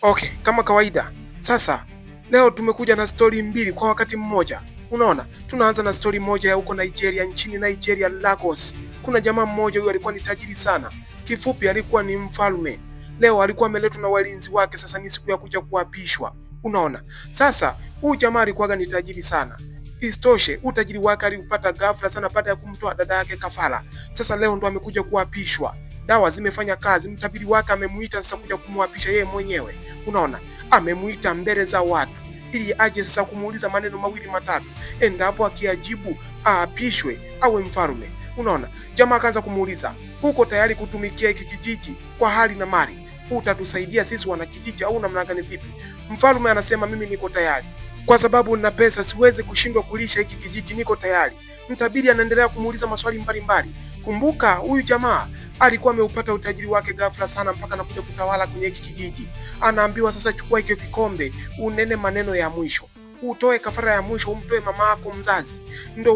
Okay, kama kawaida. Sasa leo tumekuja na stori mbili kwa wakati mmoja. Unaona, tunaanza na stori moja ya huko Nigeria, nchini Nigeria, Lagos. Kuna jamaa mmoja, huyu alikuwa ni tajiri sana. Kifupi alikuwa ni mfalme. Leo alikuwa ameletwa na walinzi wake, sasa ni siku ya kuja kuapishwa. Unaona, sasa huyu jamaa alikuwaga ni tajiri sana. Isitoshe, utajiri wake aliupata ghafla sana baada ya kumtoa dada yake kafara. Sasa leo ndo amekuja kuapishwa. Dawa zimefanya kazi, mtabiri wake amemuita sasa kuja kumwapisha yeye mwenyewe. Unaona, amemuita mbele za watu ili aje sasa kumuuliza maneno mawili matatu, endapo akiajibu aapishwe awe mfalme. Unaona, jamaa akaanza kumuuliza, uko tayari kutumikia hiki kijiji kwa hali na mali? Utatusaidia sisi wanakijiji au namna gani? Vipi? Mfalme anasema mimi niko tayari, kwa sababu nina pesa, siwezi kushindwa kulisha hiki kijiji, niko tayari. Mtabiri anaendelea kumuuliza maswali mbalimbali. Kumbuka huyu jamaa alikuwa ameupata utajiri wake ghafla sana mpaka anakuja kutawala kwenye hiki kijiji. Anaambiwa sasa, chukua hiki kikombe, unene maneno ya mwisho, utoe kafara ya mwisho, umtoe mama yako mzazi, ndo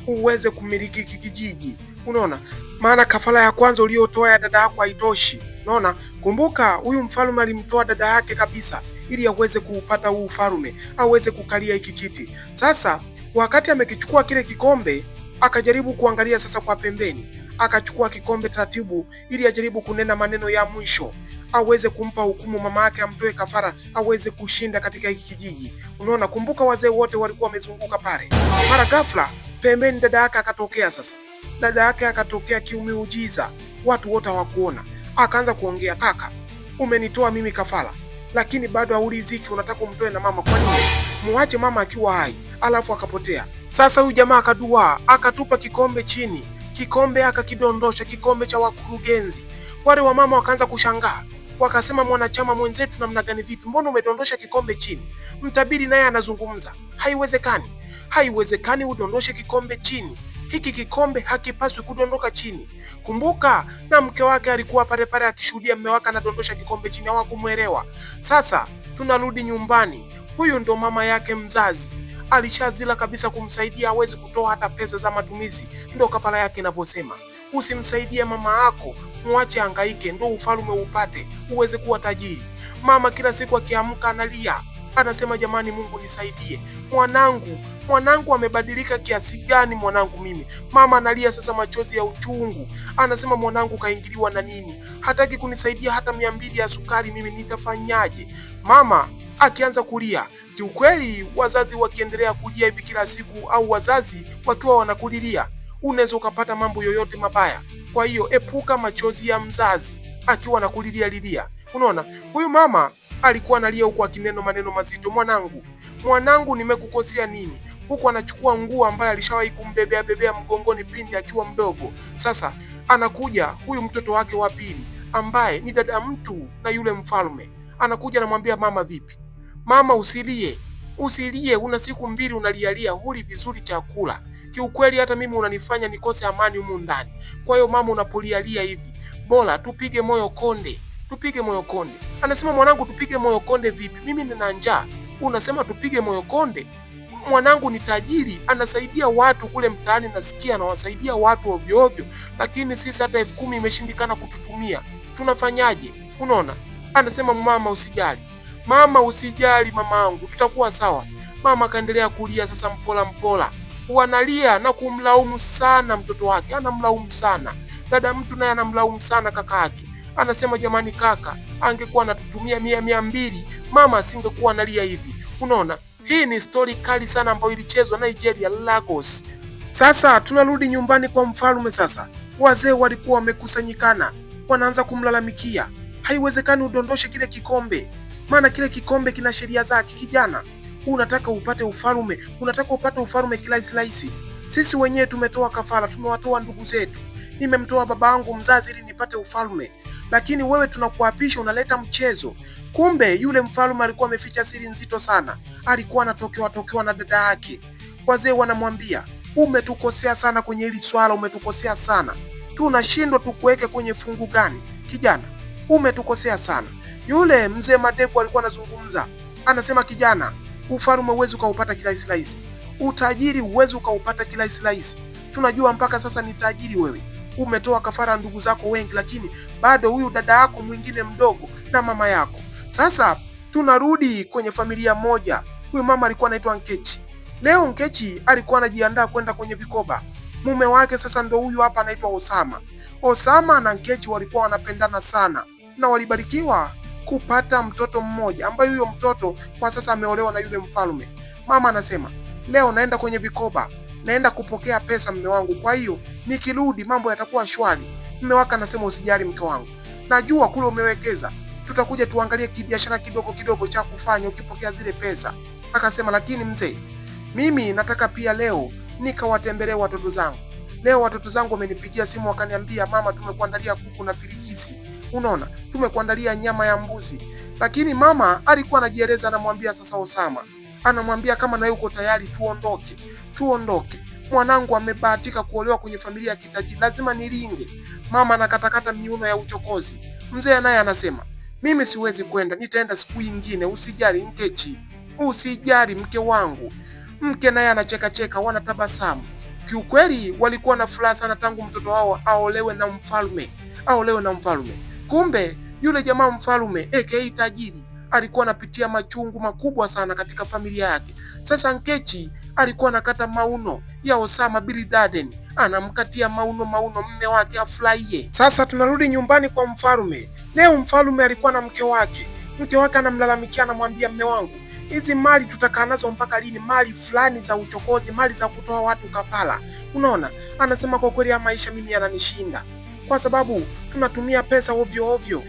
uweze kumiliki hiki kijiji. Unaona, maana kafara ya kwanza uliyotoa ya dada yako haitoshi. Unaona, kumbuka huyu mfalme alimtoa dada yake kabisa ili aweze kuupata huu ufalme, aweze kukalia hiki kiti. Sasa wakati amekichukua kile kikombe, akajaribu kuangalia sasa kwa pembeni, akachukua kikombe taratibu, ili ajaribu kunena maneno ya mwisho, aweze kumpa hukumu mama yake, amtoe kafara, aweze kushinda katika hiki kijiji. Unaona, kumbuka wazee wote walikuwa wamezunguka pale. Mara ghafla pembeni dada yake akatokea. Sasa dada yake akatokea kiumiujiza, watu wote hawakuona. Akaanza kuongea, kaka, umenitoa mimi kafara, lakini bado hauliziki, unataka umtoe na mama. Kwa nini? Muache mama akiwa hai, alafu akapotea. Sasa huyu jamaa akaduaa, akatupa kikombe chini, kikombe akakidondosha, kikombe cha wakurugenzi. Wale wamama wakaanza kushangaa, wakasema, mwanachama mwenzetu namna gani? Vipi, mbona umedondosha kikombe chini? Mtabiri naye anazungumza, haiwezekani, haiwezekani udondoshe kikombe chini, hiki kikombe hakipaswi kudondoka chini. Kumbuka na mke wake alikuwa pale pale akishuhudia mme wake anadondosha kikombe chini, hawakumwelewa. Sasa tunarudi nyumbani, huyu ndo mama yake mzazi alishazila kabisa kumsaidia, hawezi kutoa hata pesa za matumizi. Ndo kafara yake inavyosema, usimsaidie mama yako, mwache hangaike, ndo ufalume upate, uweze kuwa tajiri. Mama kila siku akiamka analia, anasema jamani, Mungu nisaidie, mwanangu, mwanangu amebadilika kiasi gani mwanangu mimi. Mama analia sasa machozi ya uchungu, anasema mwanangu kaingiliwa na nini, hataki kunisaidia hata 200 ya sukari, mimi nitafanyaje? Mama akianza kulia. Kiukweli, wazazi wakiendelea kulia hivi kila siku, au wazazi wakiwa wanakulilia, unaweza ukapata mambo yoyote mabaya. Kwa hiyo epuka machozi ya mzazi akiwa anakulilia lilia. Unaona, huyu mama alikuwa analia huku akineno maneno mazito, mwanangu, mwanangu, nimekukosea nini? Huku anachukua nguo ambayo alishawahi kumbebea bebea mgongoni pindi akiwa mdogo. Sasa anakuja huyu mtoto wake wa pili ambaye ni dada mtu na yule mfalme, anakuja anamwambia mama, vipi mama, usilie, usilie, una siku mbili unalialia, huli vizuri chakula. Kiukweli hata mimi unanifanya nikose amani humu ndani. Kwa hiyo mama, unapolialia hivi, bora tupige moyo konde, tupige moyo konde. Anasema mwanangu, tupige moyo konde vipi? Mimi nina njaa, unasema tupige moyo konde? Mwanangu ni tajiri, anasaidia watu kule mtaani, nasikia anawasaidia watu ovyo ovyo, lakini sisi hata 10,000 imeshindikana kututumia, tunafanyaje? Unaona, anasema mama, usijali mama, usijali mamangu, tutakuwa sawa. Mama akaendelea kulia sasa, mpola mpola, wanalia na kumlaumu sana mtoto wake, anamlaumu sana dada mtu, naye anamlaumu sana kaka yake. Anasema jamani, kaka angekuwa anatutumia 100 200, mama asingekuwa analia hivi. Unaona, hii ni stori kali sana ambayo ilichezwa Nigeria, Lagos. Sasa tunarudi nyumbani kwa mfalme. Sasa wazee walikuwa wamekusanyikana, wanaanza kumlalamikia, haiwezekani udondoshe kile kikombe, maana kile kikombe kina sheria zake. Kijana, unataka upate ufalme, unataka upate ufalme kirahisi rahisi. Sisi wenyewe tumetoa kafara, tumewatoa ndugu zetu, nimemtoa babangu mzazi ili nipate ufalme, lakini wewe tunakuapisha, unaleta mchezo. Kumbe yule mfalme alikuwa ameficha siri nzito sana, alikuwa anatokewa tokewa na dada yake. Wazee wanamwambia umetukosea sana kwenye hili swala, umetukosea sana, tunashindwa tukuweke kwenye fungu gani? Kijana, umetukosea sana. Yule mzee Madevu alikuwa anazungumza, anasema kijana, ufalme huwezi ukaupata kirahisi rahisi, utajiri huwezi ukaupata kirahisi rahisi. Tunajua mpaka sasa ni tajiri wewe, umetoa kafara ndugu zako wengi, lakini bado huyu dada yako mwingine mdogo na mama yako. Sasa tunarudi kwenye familia moja. Huyu mama alikuwa anaitwa Nkechi. Leo Nkechi alikuwa anajiandaa kwenda kwenye vikoba. Mume wake sasa ndo huyu hapa anaitwa Osama. Osama na Nkechi walikuwa wanapendana sana na walibarikiwa kupata mtoto mmoja ambaye huyo mtoto kwa sasa ameolewa na yule mfalme. Mama anasema leo naenda kwenye vikoba, naenda kupokea pesa mme wangu, kwa hiyo nikirudi mambo yatakuwa shwari. Mme wake anasema usijali mke wangu, najua kule umewekeza, tutakuja tuangalie kibiashara kidogo kidogo cha kufanya ukipokea zile pesa. Akasema lakini mzee, mimi nataka pia leo nikawatembelee watoto zangu. Leo watoto zangu wamenipigia simu wakaniambia, mama, tumekuandalia kuku na filigisi, unaona, tumekuandalia nyama ya mbuzi. Lakini mama alikuwa anajieleza, anamwambia sasa Osama, anamwambia kama na yuko tayari tuondoke, tuondoke, mwanangu amebahatika kuolewa kwenye familia ya kitajiri, lazima nilinge. Mama anakatakata miuno ya uchokozi. Mzee naye anasema mimi siwezi kwenda, nitaenda siku nyingine, usijali Nkechi, usijali mke wangu. Mke naye anachekacheka, wanatabasamu. Kiukweli walikuwa na furaha sana tangu mtoto wao aolewe na mfalme, aolewe na mfalme. Kumbe yule jamaa mfalme aka tajiri alikuwa anapitia machungu makubwa sana katika familia yake. Sasa Nkechi alikuwa anakata mauno ya Osama bin Laden, anamkatia mauno mauno mme wake afurahie. Sasa tunarudi nyumbani kwa mfalme. Leo mfalme alikuwa na mke wake. Mke wake anamlalamikia, anamwambia mme wangu, hizi mali tutakaa nazo mpaka lini? Mali fulani za uchokozi, mali za kutoa watu kafara. Unaona, anasema kwa kweli ya maisha mimi yananishinda, kwa sababu tunatumia pesa ovyo ovyo.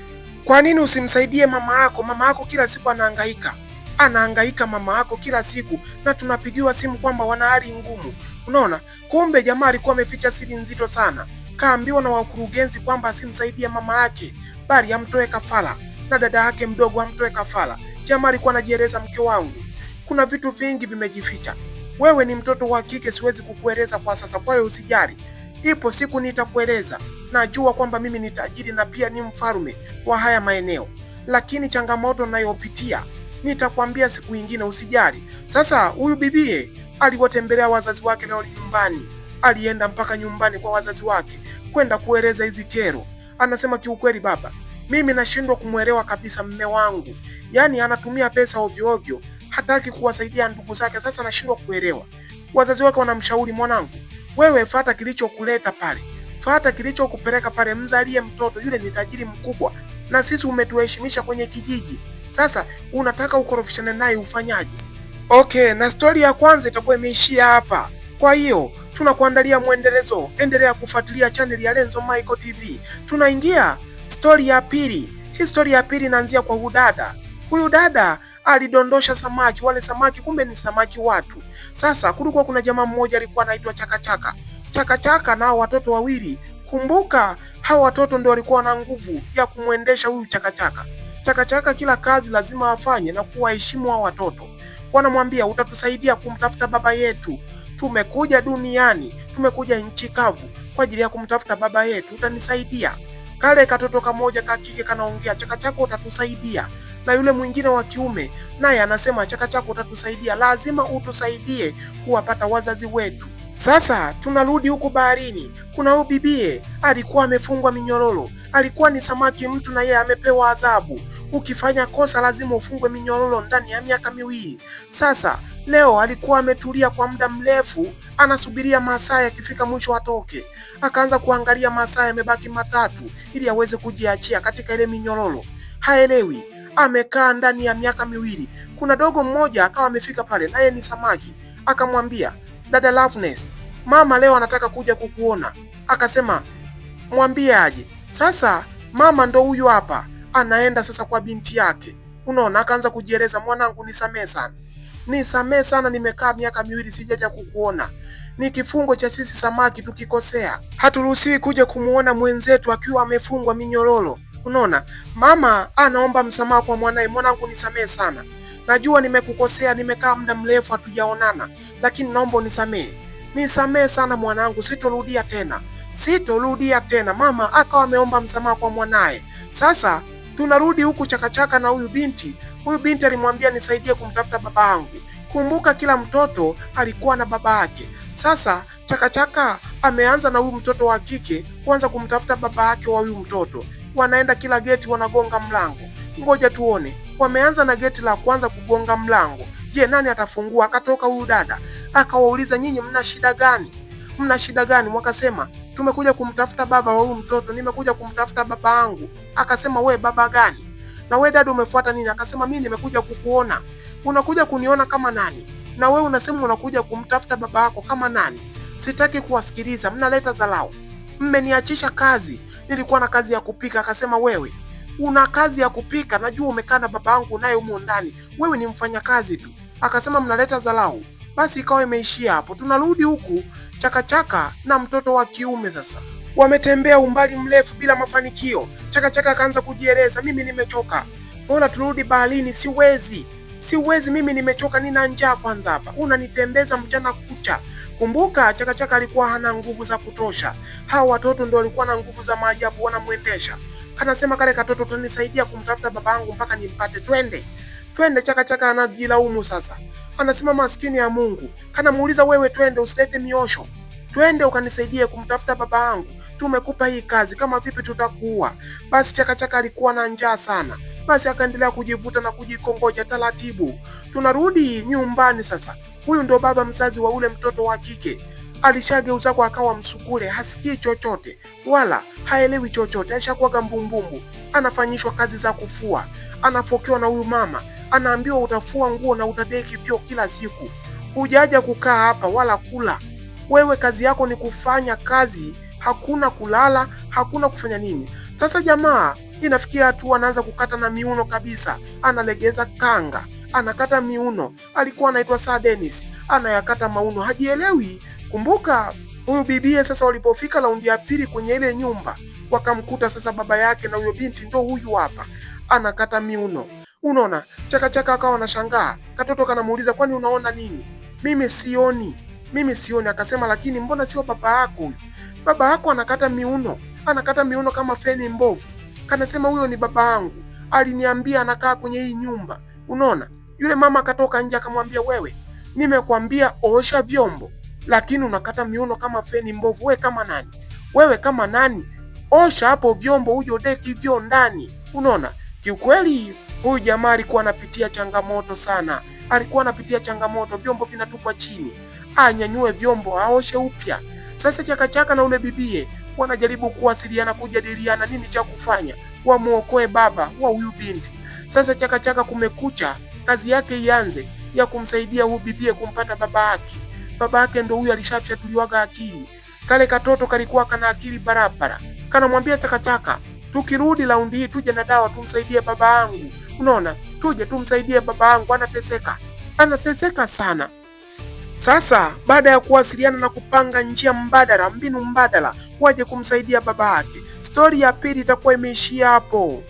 Kwa nini usimsaidie mama yako? Mama yako kila siku anahangaika, anahangaika mama yako kila siku, na tunapigiwa simu kwamba wana hali ngumu. Unaona, kumbe jamaa alikuwa ameficha siri nzito sana. Kaambiwa na wakurugenzi kwamba asimsaidie mama yake, bali amtoe kafara na dada yake mdogo amtoe kafara. Jamaa alikuwa anajieleza, mke wangu, kuna vitu vingi vimejificha. Wewe ni mtoto wa kike, siwezi kukueleza kwa sasa, kwa hiyo usijali, ipo siku nitakueleza. Najua kwamba mimi ni tajiri na pia ni mfalme wa haya maeneo, lakini changamoto nayopitia nitakwambia siku nyingine, usijali. Sasa huyu bibie aliwatembelea wazazi wake leo nyumbani, alienda mpaka nyumbani kwa wazazi wake kwenda kueleza hizi kero. Anasema kiukweli, baba, mimi nashindwa kumwelewa kabisa mme wangu, yaani anatumia pesa ovyo ovyo, hataki kuwasaidia ndugu zake. Sasa nashindwa kuelewa. Wazazi wake wanamshauri, mwanangu, wewe fata kilichokuleta pale, fata kilichokupeleka pale, mzalie mtoto yule, ni tajiri mkubwa na sisi umetuheshimisha kwenye kijiji. Sasa unataka ukorofishane naye ufanyaje? Okay, na stori ya kwanza itakuwa imeishia hapa. Kwa hiyo tunakuandalia mwendelezo, endelea kufuatilia chaneli ya Lenzo Michael TV. Tunaingia stori ya pili. Hii stori ya pili inaanzia kwa hudada. Huyu dada alidondosha samaki, wale samaki kumbe ni samaki watu. Sasa kulikuwa kuna jamaa mmoja alikuwa anaitwa Chakachaka. Chakachaka nao watoto wawili. Kumbuka hawa watoto ndio walikuwa na nguvu ya kumwendesha huyu Chakachaka. Chakachaka kila kazi lazima afanye na kuwaheshimu hao watoto. Wanamwambia utatusaidia kumtafuta baba yetu, tumekuja duniani, tumekuja nchi kavu kwa ajili ya kumtafuta baba yetu, utanisaidia? Kale katoto kamoja ka kike kanaongea, Chakachaka utatusaidia, na yule mwingine wa kiume naye anasema, Chakachaka utatusaidia, lazima utusaidie kuwapata wazazi wetu. Sasa tunarudi huku baharini, kuna huyu bibie alikuwa amefungwa minyororo, alikuwa ni samaki mtu, na yeye amepewa adhabu. Ukifanya kosa lazima ufungwe minyororo ndani ya miaka 2. Sasa leo alikuwa ametulia kwa muda mrefu, anasubiria masaa yakifika mwisho atoke. Akaanza kuangalia masaa yamebaki 3 ili aweze kujiachia katika ile minyororo. Haelewi, amekaa ndani ya miaka 2. Kuna dogo mmoja akawa amefika pale, naye ni samaki, akamwambia dada Loveness, mama leo anataka kuja kukuona. Akasema mwambie aje. Sasa mama ndo huyu hapa, anaenda sasa kwa binti yake. Unaona, akaanza kujieleza, mwanangu, nisamee sana, nisamee sana, nimekaa miaka 2 sijaja kukuona. Ni kifungo cha sisi samaki, tukikosea haturuhusiwi kuja kumuona mwenzetu akiwa amefungwa minyororo. Unaona, mama anaomba msamaha kwa mwanae, mwanangu, nisamee sana, najua nimekukosea, nimekaa muda mrefu hatujaonana, lakini naomba unisamee, nisamee sana mwanangu, sitorudia tena, sitorudia tena. Mama akawa ameomba msamaha kwa mwanae. Sasa tunarudi huku Chakachaka na huyu binti. Huyu binti alimwambia nisaidie kumtafuta baba yangu. Kumbuka kila mtoto alikuwa na baba yake. Sasa Chakachaka ameanza na huyu mtoto wa kike kuanza kumtafuta baba yake wa huyu mtoto. Wanaenda kila geti, wanagonga mlango, ngoja tuone. Wameanza na geti la kwanza kugonga mlango. Je, nani atafungua? Akatoka huyu dada akawauliza, nyinyi mna shida gani? Mna shida gani? Wakasema tumekuja kumtafuta baba wa huyu mtoto, nimekuja kumtafuta baba yangu. Akasema we baba gani? Na we dada umefuata nini? Akasema mimi nimekuja kukuona. Unakuja kuniona kama nani? Na we unasema unakuja kumtafuta baba yako kama nani? Sitaki kuwasikiliza, mnaleta dharau, mmeniachisha kazi, nilikuwa na kazi ya kupika. Akasema wewe una kazi ya kupika? Najua umekaa na baba yangu naye humo ndani, wewe ni mfanyakazi tu. Akasema mnaleta dharau. Basi ikawa imeishia hapo. Tunarudi huku Chakachaka na mtoto wa kiume sasa wametembea umbali mrefu bila mafanikio. Chakachaka akaanza kujieleza, mimi nimechoka, bora turudi baharini, siwezi siwezi, mimi nimechoka, nina njaa kwanza hapa, unanitembeza mchana kucha. Kumbuka Chakachaka alikuwa hana nguvu za kutosha, hawa watoto ndio walikuwa na nguvu za maajabu, wanamwendesha. Anasema kale katoto utanisaidia kumtafuta babangu mpaka nimpate, twende twende. Chakachaka anajilaumu sasa, anasema maskini ya Mungu. Kanamuuliza wewe, twende, usilete miosho, twende ukanisaidie kumtafuta baba yangu, tumekupa hii kazi, kama vipi tutakuua. Basi Chakachaka alikuwa na njaa sana, basi akaendelea kujivuta na kujikongoja taratibu. Tunarudi nyumbani sasa. Huyu ndo baba mzazi wa ule mtoto wa kike, alishageuza kwa akawa msukule, hasikii chochote wala haelewi chochote, alishakuwaga mbumbumbu. Anafanyishwa kazi za kufua, anafokewa na huyu mama, anaambiwa utafua nguo na utadeki vyoo kila siku, hujaja kukaa hapa wala kula. Wewe kazi yako ni kufanya kazi, hakuna kulala, hakuna kufanya nini. Sasa jamaa inafikia hatua anaanza kukata na miuno kabisa, analegeza kanga, anakata miuno. Alikuwa anaitwa Sir Dennis, anayakata mauno, hajielewi. Kumbuka huyu bibie sasa, walipofika raundi ya pili kwenye ile nyumba, wakamkuta sasa baba yake na huyo binti ndo huyu hapa, anakata miuno. Unaona, Chakachaka akawa anashangaa, katoto kanamuuliza kwani unaona nini? Mimi sioni, mimi sioni. Akasema lakini mbona sio baba yako huyu? Baba yako anakata miuno, anakata miuno kama feni mbovu. Kanasema huyo ni baba yangu, aliniambia anakaa kwenye hii nyumba. Unaona, yule mama akatoka nje akamwambia, wewe, nimekwambia osha vyombo, lakini unakata miuno kama feni mbovu. We kama nani? Wewe kama nani? Osha hapo vyombo uje udeki vyoo ndani. Unaona, kiukweli huyu jamaa alikuwa anapitia changamoto sana, alikuwa anapitia changamoto, vyombo vinatupwa chini, anyanyue vyombo aoshe upya. Sasa Chakachaka na ule bibie wanajaribu kuwasiliana, kujadiliana nini cha kufanya, wamuokoe baba wa huyu binti. Sasa Chakachaka kumekucha, kazi yake ianze ya kumsaidia huyu bibie kumpata baba yake. Baba yake ndo huyu alishafyatuliwaga akili. Kale katoto kalikuwa kana akili barabara, kanamwambia Chakachaka, tukirudi raundi hii tuje na dawa tumsaidie baba yangu. Unaona, tuje tumsaidie baba yangu, anateseka, anateseka sana. Sasa baada ya kuwasiliana na kupanga njia mbadala, mbinu mbadala, waje kumsaidia baba yake. Stori ya pili itakuwa imeishia hapo.